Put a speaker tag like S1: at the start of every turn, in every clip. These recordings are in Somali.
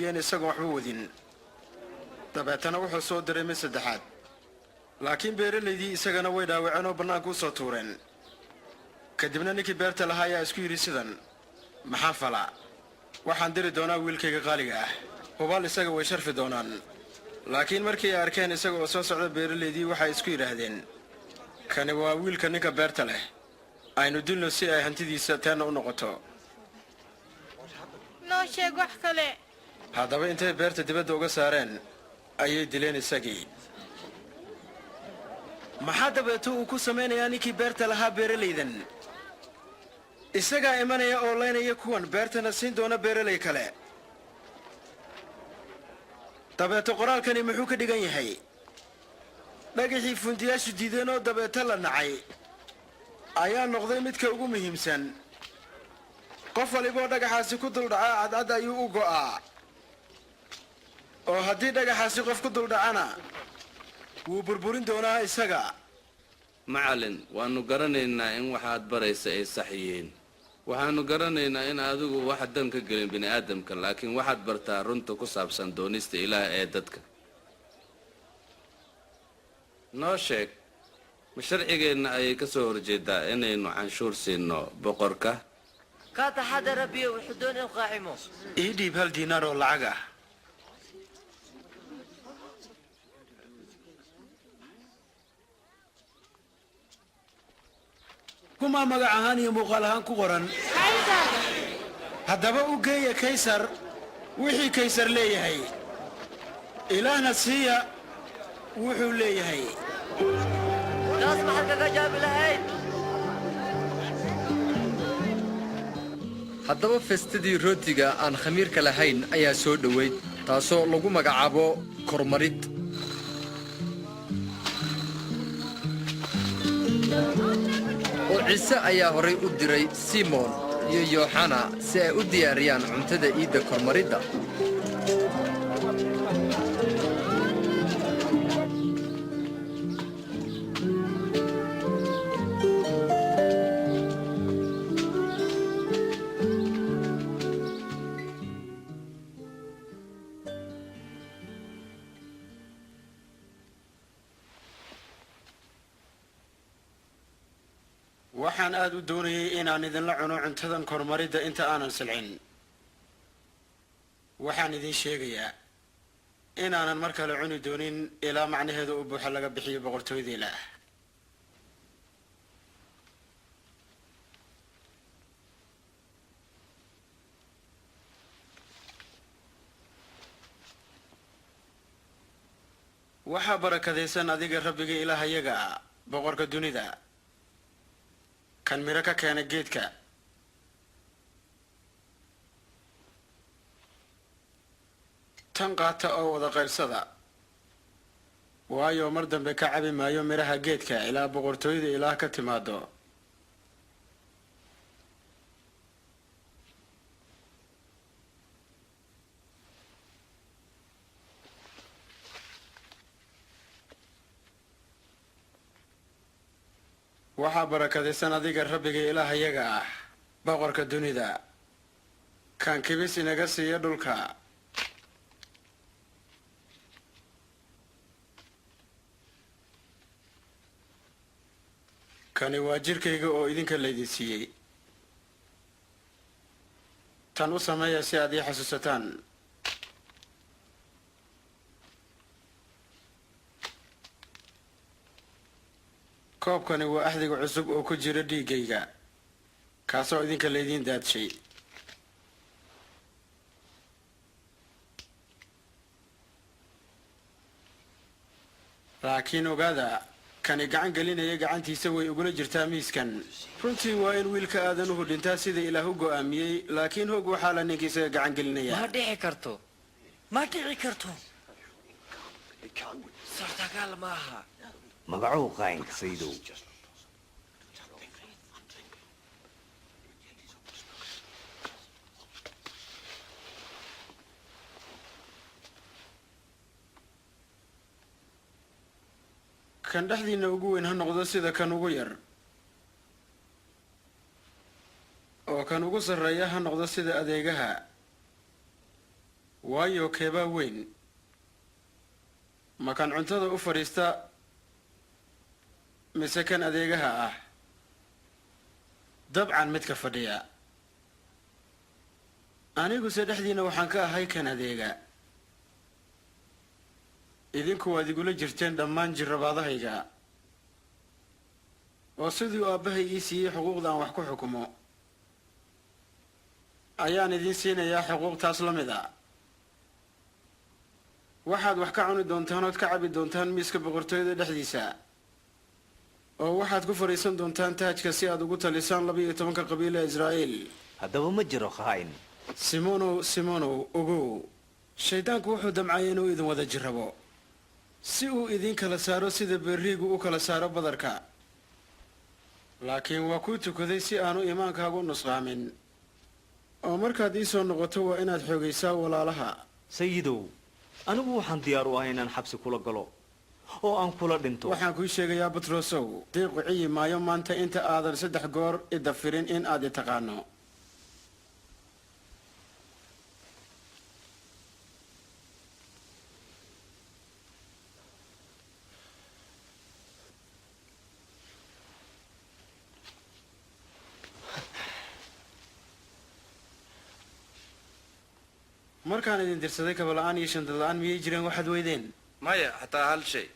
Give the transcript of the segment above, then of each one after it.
S1: eriyeen isagoon waxba wadin. Dabeetana wuxuu soo diray mid saddexaad, laakiin beeralaydii isagana way dhaawaceen oo bannaanka u soo tuureen. Kadibna ninkii beerta lahaa ayaa isku yidhi sidan: "Maxaa falaa? Waxaan diri doonaa wiilkayga qaaliga ah. Hubaal isaga way sharfi doonaan." Laakiin markii ay arkeen isaga oo soo socda, beeralaydii waxay isku yidhaahdeen: "Kani waa wiilka ninka beerta leh. Aynu dilno si ay hantidiisa teenna u noqoto."
S2: Noo sheeg wax kale.
S1: Haddaba intay beerta dibadda uga saareen ayay dileen isagii. Maxaa dabeeto uu ku samaynayaa ninkii beerta lahaa beeralaydan? Isagaa imanaya oo laynaya kuwan, beertana siin doona beeralay kale. Dabeeto qoraalkani muxuu ka dhigan yahay? "Dhagaxii fundiyaashu diideen oo dabeeto la nacay ayaa noqday midka ugu muhiimsan. Qof waliboo dhagaxaasi ku duldhacaa cadcad ayuu u go'aa, oo haddii dhagaxaasi qof ku duldhacana, wuu burburin doonaa isaga."
S3: Macallin, waannu garanaynaa in waxaad baraysa ay sax yihiin. Waxaannu garanaynaa in adigu wax dan ka gelin bini'aadamka, laakiin waxaad bartaa runta ku saabsan doonista Ilaah ee dadka. Noo sheeg, ma sharcigeenna ayay ka soo horjeedaa inaynu canshuur siinno boqorka?
S4: Ka taxadar, Rabbiyo, wuxuu doon in qaacimo.
S1: Ii dhiib 1 diinaar oo lacag ah. Kumaa magac ahaan iyo muuqaal ahaan ku qoran? Haddaba u geeya Kaysar wixii Kaysar leeyahay, Ilaahna siiya wuxuu leeyahay.
S4: Taas maxaad kaga jaabi lahayd?
S5: Haddaba feestadii rootiga aan khamiirka lahayn ayaa soo dhoweyd, taasoo lagu magacaabo Kormarid. Oo Ciise ayaa horay u diray Simoon iyo Yooxana si ay u diyaariyaan cuntada iidda Kormaridda.
S1: Waxaan aad u doonayay inaan idinla cuno cuntadan Kormaridda inta aanan silcin. Waxaan idiin sheegayaa inaanan mar kale cuni doonin ilaa macnaheeda u buuxa laga bixiyo boqortooyada Ilaah. Waxaa barakadaysan adiga, Rabbiga Ilaahayaga ah, Boqorka dunida, kan midho ka keena geedka. Tan qaata oo wada qaybsada, waayo, mar dambe ka cabi maayo midhaha geedka ilaa boqortooyada Ilaah ka timaado. Waxaa barakadaysan adiga, Rabbiga Ilaahayaga ah, Boqorka dunida, kan kibis inaga siiya dhulka. Kani waa jirkayga oo idinka laydin siiyey. Tan u sameeya si aad ii xasuusataan. Koobkani waa axdiga cusub oo ku jira dhiiggayga, kaasoo idinka laydiin daadshay. Laakiin ogaada, kani gacan gelinaya gacantiisa way ugula jirtaa miiskan. Runtii waa in Wiilka Aadanuhu dhintaa sida Ilaah u go'aamiyey, laakiin hoog waxaa la ninka isaga gacan gelinaya.
S4: Ma dhici karto, ma dhici karto, suurtagal maaha.
S6: Magacow qaa'inka, Sayidow?
S1: Kan dhexdiinna ugu weyn ha noqdo sida kan ugu yar, oo kan ugu sarreeya ha noqdo sida adeegaha. Waayo, keebaa weyn? Ma kan cuntada u fadhiista mise kan adeegaha ah? Dabcan midka fadhiya. Aniguse dhexdiinna waxaan ka ahay kan adeega. Idinku waad igula jirteen dhammaan jirrabaadahayga, oo siduu aabbahay ii siiyey xuquuqda aan wax ku xukumo ayaan idiin siinayaa xuquuqtaas la mid a. Waxaad wax ka cuni doontaan ood ka cabi doontaan miiska boqortooyada dhexdiisa, oo waxaad ku fadhiisan doontaan taajka si aad ugu talisaan 12-ka qabiil ee Israa'iil.
S6: Haddaba ma jiro khaa'in.
S1: Simonow, Simonow, ogow, shayddaanku wuxuu damcay inuu idin wada jirrabo si uu idiin kala saaro sida berriigu u kala saaro badarka, laakiin waa kuu tukaday si aanu iimaankaagu nusqaamin. Oo markaad ii soo noqoto, waa inaad xoogaysaa walaalaha.
S6: Sayidow, anigu waxaan diyaar u ahay inaan xabsi kula galo oo aan kula dhinto.
S1: Waxaan kuu sheegayaa, Batrosow, diiqu ciyi maayo maanta inta aadan saddex goor i dafirin in aad i taqaano. Markaan idin dirsaday kabala'aan iyo shandad la'aan, miyay jireen waxaad weydeen?
S3: Maya, xataa hal shay.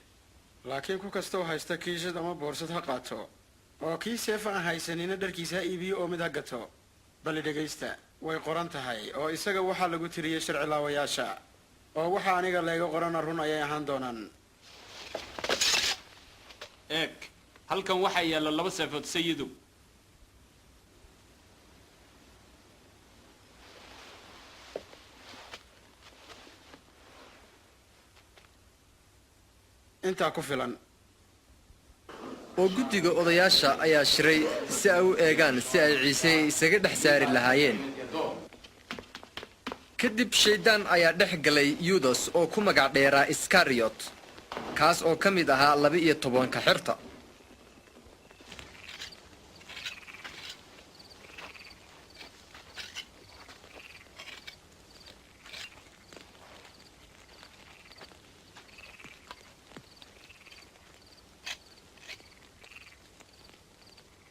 S1: Laakiin ku kastoo haysta kiishad ama boorsad ha qaato, oo kii seefa aan haysanina dharkiisa ha iibiyo oo mid ha gato. Bali dhegaysta, way qoran tahay, oo isaga waxaa lagu tiriyey sharcilaawayaasha. Oo waxa aniga layga qorana run ayay ahaan doonaan.
S2: Eeg, halkan waxaa yaalla laba seefood, sayidow.
S1: Intaa ku filan.
S5: Oo guddiga odayaasha ayaa shiray si ay u eegaan si ay Ciise isaga dhex saari lahaayeen. Kadib shayddaan ayaa dhex galay Yudas oo ku magac dheeraa Iskariyot, kaas oo ka mid ahaa 12-ka xerta.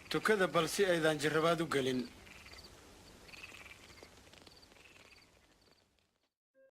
S1: Tukada bal si aydan jirrabaad u gelin.